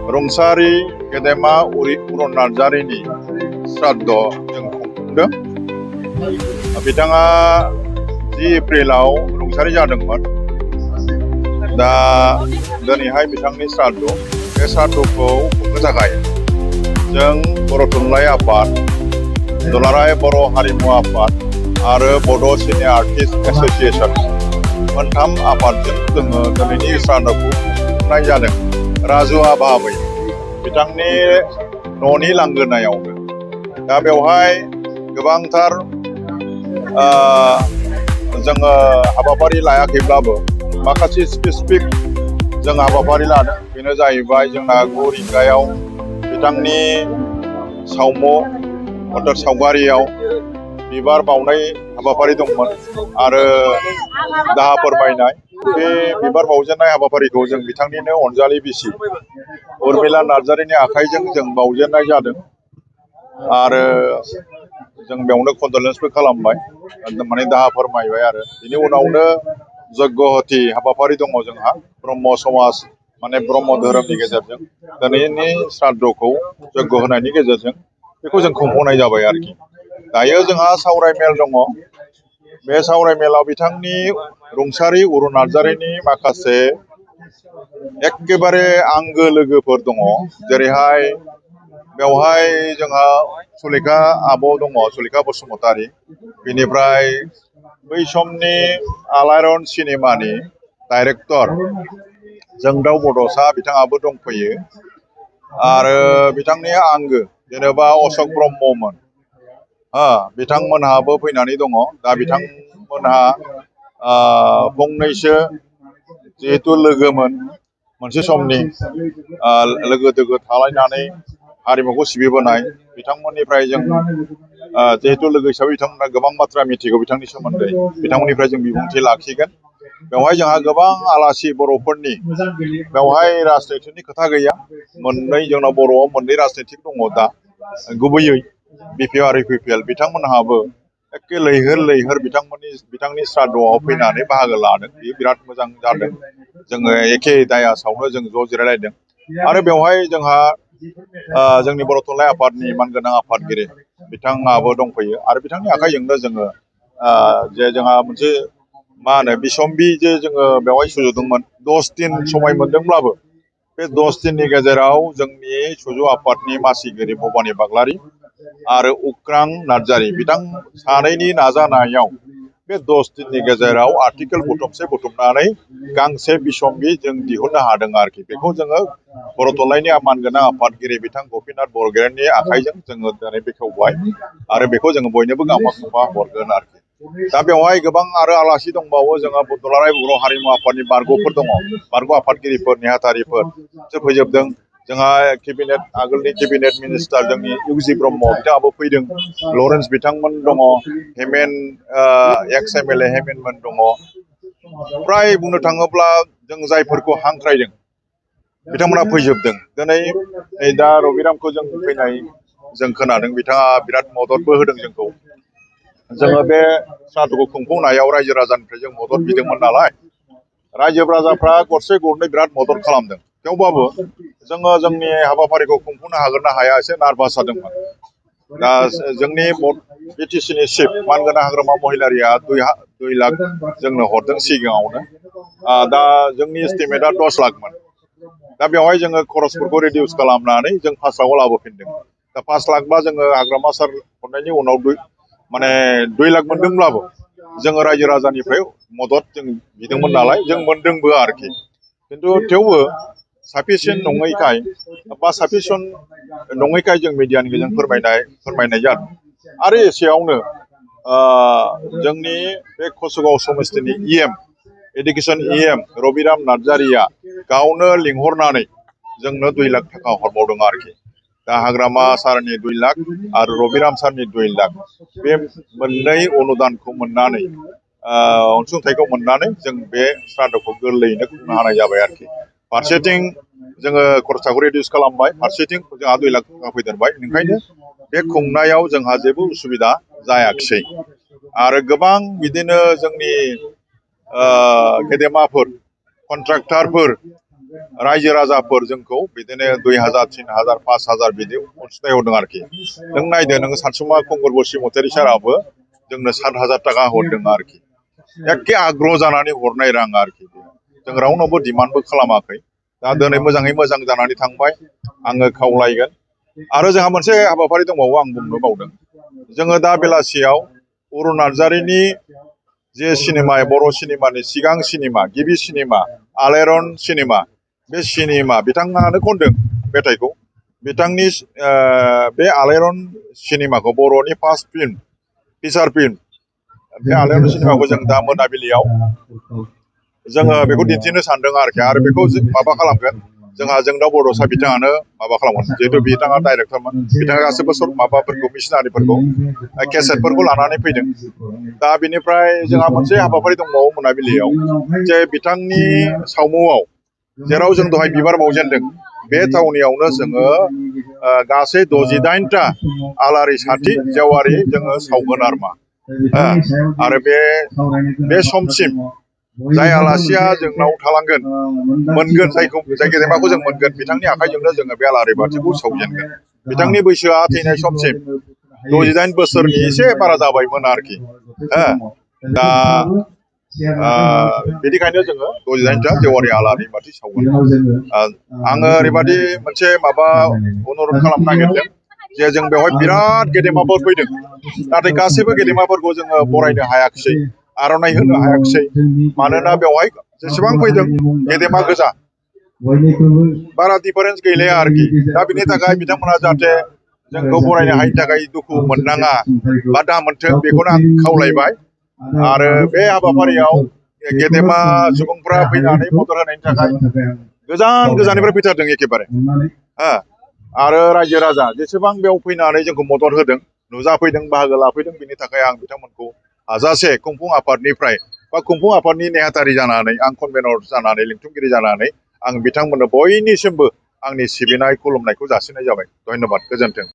रुंसारि गेदेमा उरन नार्जारिनि श्राद्ध जों खुंफुंदों। बिथाङा 10 एप्रिलाव रुंसारि जादोंमोन। दा दिनैहाय बिथांनि श्राद्ध, बे श्राद्धखौ खुंनो थाखाय जों बर' थुनलाइ आफाद, दुलाराय बर' हारिमु आफाद आरो बड' सिने आर्टिस्ट एस'सिएशन मोनथाम आफादजों जोङो दिनैनि श्राद्धखौ खुंनाय जादों। राजुआ भाबै बिथांनि न'नि लांगोनायावनो। दा बेवहाय गोबांथार जोङो हाबाफारि लायाखैब्लाबो माखासे स्पेसिफिक जों हाबाफारि लादों। बेनो जाहैबाय जोंना 9 रिंगायाव बिथांनि सावम' मटर सावगारियाव बिबार बावनाय हाबाफारि दंमोन आरो दाहा फोरमायनाय। बे बिबार बावजेननाय हाबाफारिखौ जों बिथांनिनो अनजालि बिसि उर्मिला नार्जारिनि आखाइजों जों बावजेननाय जादों आरो जों बेयावनो कन्डलेन्सबो खालामबाय, माने दाहा फोरमायबाय। आरो बिनि उनावनो यज्ञ होथि हाबाफारि दङ जोंहा ब्रह्म समाज, माने ब्रह्म धोरोमनि गेजेरजों दिनैनि श्राद्धखौ यज्ञ होनायनि गेजेरजों बेखौ जों खुंफुंनाय जाबाय आरोखि। दायो जोंहा सावरायमेल दङ। बे सावरायमेलाव बिथांनि रुंसारि उरन नार्जारिनि माखासे एखेबारे आंगो लोगोफोर दङ। जेरैहाय बेवहाय जोंहा सुलेखा आब' दङ, सुलेखा बसुमतारी। बेनिफ्राय बै समनि आलायारन सिनेमानि डाइरेक्टर जोंदाव बड'सा बिथाङाबो दंफैयो आरो बिथांनि आंगो जेनेबा अशक ब्रह्ममोन, बिथांमोनहाबो फैनानै दङ। दा बिथांमोनहा फंनैसो जिहेथु लोगोमोन, मोनसे समनि लोगो दोगो थालायनानै हारिमुखौ सिबिबोनाय, बिथांमोननिफ्राय जों जिहेतु लोगो हिसाबै बिथांमोना गोबां बाथ्रा मिथिगौ बिथांनि सोमोन्दै, बिथांमोननिफ्राय जों बिबुंथि लाखिगोन। बेवहाय जोंहा गोबां आलासि बर'फोरनि, बेवहाय राजनितिनि खोथा गैया। जोंनाव बर'आव मोननै राजनितिक दङ दा, गुबैयै बिपिएल आरो इउपिपिएल। बिथांमोनहाबो एखे लैहोर लैहोर बिथांनि श्राद्धआव फैनानै बाहागो लादों। बेयो बिराद मोजां जादों। जोङो एखे दायासावनो जों ज' जिरायलायदों आरो बेवहाय जोंहा जोंनि बर' थुनलाइ आफादनि मानगोनां आफादगिरि बिथाङाबो दंफैयो आरो बिथांनि आखाइजोंनो जोङो जे जोंहा मोनसे बिसम्बि जे जोङो बेवहाय सुजुदोंमोन। 10 दिन समय मोनदोंब्लाबो बे 10 दिननि गेजेराव जोंनि सुजु आफादनि मासिगिरि भबानि बाग्लारि आरो उक्रां नार्जारि बिथां सानैनि नाजानायाव बे 10 दिननि गेजेराव आर्टिकेल बुथुमनानै गांसे बिसम्बि जों दिहुननो हादों आरोखि। बेखौ जोङो बर' थुनलाइनि मानगोनां आफादगिरि बिथां गपिनाथ बरगयारिनि आखाइजों जोङो दिनै बेखेवबाय आरो बेखौ जोङो बयनोबो गांफा हरगोन आरोखि। दा बेवहाय गोबां आरो आलासि दंबावो। जोंहा दुलाराय बर' हारिमु आफादनि बारग'फोर दङ, बारग' आफादगिरिफोर, नेहाथारिफोर बिसोर फैजोबदों। जोंहा आगोलनि केबिनेट मिनिस्टार जोंनि इउजि ब्रह्म बिथाङाबो फैदों। लरेन्स बिथांमोन दङ, एक्स एमएलए हेमेनमोन दङ। फ्राय बुंनो थाङोब्ला जों जायफोरखौ हांख्रायदों बिथांमोना फैजोबदों। दिनै दा रबिरामखौ जों फैनाय जों खोनादों, बिथाङा बिराद मददबो होदों जोंखौ। जोङो बे श्राद्धखौ खुंफुंनायाव रायजो राजानिफ्राय जों मदद बिदोंमोन नालाय, रायजो राजाफ्रा गरसे गरनै बिराद मदद खालामदों। थेवबाबो जोङो जोंनि हाबाफारिखौ खुंफुंनो हागोन ना हाया एसे नार्भास जादोंमोन। दा जोंनि बिटिसिनि चिफ मानगोनां हाग्रामा महिलारिया 2 लाख जोंनो हरदों सिगाङावनो। दा जोंनि एस्टिमेटआ 10 लाखमोन। दा बेवहाय जोङो खरसफोरखौ रिडिउस खालामनानै जों 5 लाखआव लाबोफिनदों। दा 5 लाखबा जोङो हाग्रामा सार हरनायनि उनाव 2 लाख मोनदोंब्लाबो जोङो रायजो राजानिफ्राय मदद जों बिदोंमोन नालाय, जों मोनदोंबो आरोखि। खिन्थु थेवबो साफिसियेन्ट नङैखाय जों मिडियानि गेजेरजों फोरमायनाय जादों। आरो एसेयावनो जोंनि बे कसुगाव समस्तिनि एडुकेसन रबिराम नार्जारिया गावनो लिंहरनानै जोंनो 2 लाख थाखा हरबावदों आरोखि। दा हाग्रामा सारनि 2 लाख आरो रबिराम सारनि 2 लाख, बे मोननै अनुदानखौ मोननानै अनसुंथाइखौ मोननानै जों बे श्राद्धखौ गोरलैयैनो खुंनो हानाय जाबाय आरोखि। फारसेथिं जोङो खरसाखौ रिडिउस खालामबाय, फारसेथिं जोंहा 2 लाख थाखा फैदेरबाय। ओंखायनो बे खुंनायाव जोंहा जेबो उसुबिदा जायाखिसै। आरो गोबां बिदिनो जोंनि गेदेमाफोर, कन्ट्राक्टारफोर रायजो राजाफोर जोंखौ बिदिनो 2000 3000 5000 बिदि अनसुंथाइ हरदों आरोखि नों नायदो नोङो सानसुमा कंगुर बसुमतारी साराबो जोंनो 7000 थाखा हरदों आरोखि एखे आग्रह जानानै हरनाय रां आरोखि जों रावनावबो डिमान्डबो खालामाखै दा दिनै मोजाङै मोजां जानानै थांबाय आङो खावलायगोन आरो जोंहा मोनसे हाबाफारि दंबावो आं बुंनो बावदों जोङो दा बेलासियाव अरुण नार्जारिनि जे सिनेमा बर' सिनेमानि सिगां सिनेमा गिबि सिनेमा आलायारन सिनेमा बे सिनेमा बिथाङानो खनदों मेथाइखौ बिथांनि बे आलायारन सिनेमाखौ बर'नि फार्स्ट फिल्म फिचार फिल्म बे आलायारन सिनेमाखौ जों दा मोनाबिलियाव जोङो बेखौ दिन्थिनो सानदों आरोखि आरो बेखौ माबा खालामगोन जोंहा जोंदाव बड'सा बिथाङानो माबा खालामगोन जिहेथु बिथाङा डाइरेक्टरमोन बिथाङा गासैबो माबाफोरखौ मिशनारिफोरखौ केसेटफोरखौ लानानै फैदों दा बिनिफ्राय जोंहा मोनसे हाबाफारि दंबावो मोनाबिलियाव जे बिथांनि सावमुआव जेराव जों दहाय बिबार बावजेनदों बे थावनियावनो जोङो गासै 68टा आलारि साथि जेवारि जोङो सावगोन आरो बे समसिम जाय आलासिया जोंनाव थालांगोन मोनगोन जाय गेदेमाखौ जों मोनगोन बिथांनि आखाइजोंनो जोङो बे आलारि बाथिखौ सावजेनगोन बिथांनि बैसोआ थैनाय समसिम 68 बोसोरनि एसे बारा जाबायमोन आरोखि दा बेनिखायनो जोङो 68टा जेवारि आलारि बाथि सावगोन आङो ओरैबादि मोनसे माबा अनुरद खालामनो नागिरदों जे जों बेवहाय बिराद गेदेमाफोर फैदों नाथाय गासैबो गेदेमाफोरखौ जोङो बरायनो हायाखिसै आर'नाइ होनो हायाखिसै मानोना बेवहाय जेसेबां फैदों गेदेमा गोजा बारा डिफारेन्स गैलाया आरोखि दा बिनि थाखाय बिथांमोना जाहाथे जोंखौ बरायनो हायिनि थाखाय दुखु मोननाङा बा दा मोनथों बेखौनो आं खावलायबाय आरो बे हाबाफारियाव गेदेमा सुबुंफ्रा फैनानै मदद होनायनि थाखाय गोजान गोजाननिफ्राय फैथारदों एखेबारे आरो रायजो राजा जेसेबां बेयाव फैनानै जोंखौ मदद होदों नुजाफैदों बाहागो लाफैदों बिनि थाखाय आं बिथांमोनखौ हाजासे खुंफुं आफादनिफ्राय बा खुंफुं आफादनि नेहाथारि जानानै आं कनभेनर जानानै लिंथुमगिरि जानानै आं बिथांमोननो बयनिसिमबो आंनि सिबिनाय खुलुमनायखौ जासिनाय जाबाय धन्यबाद गोजोन्थों।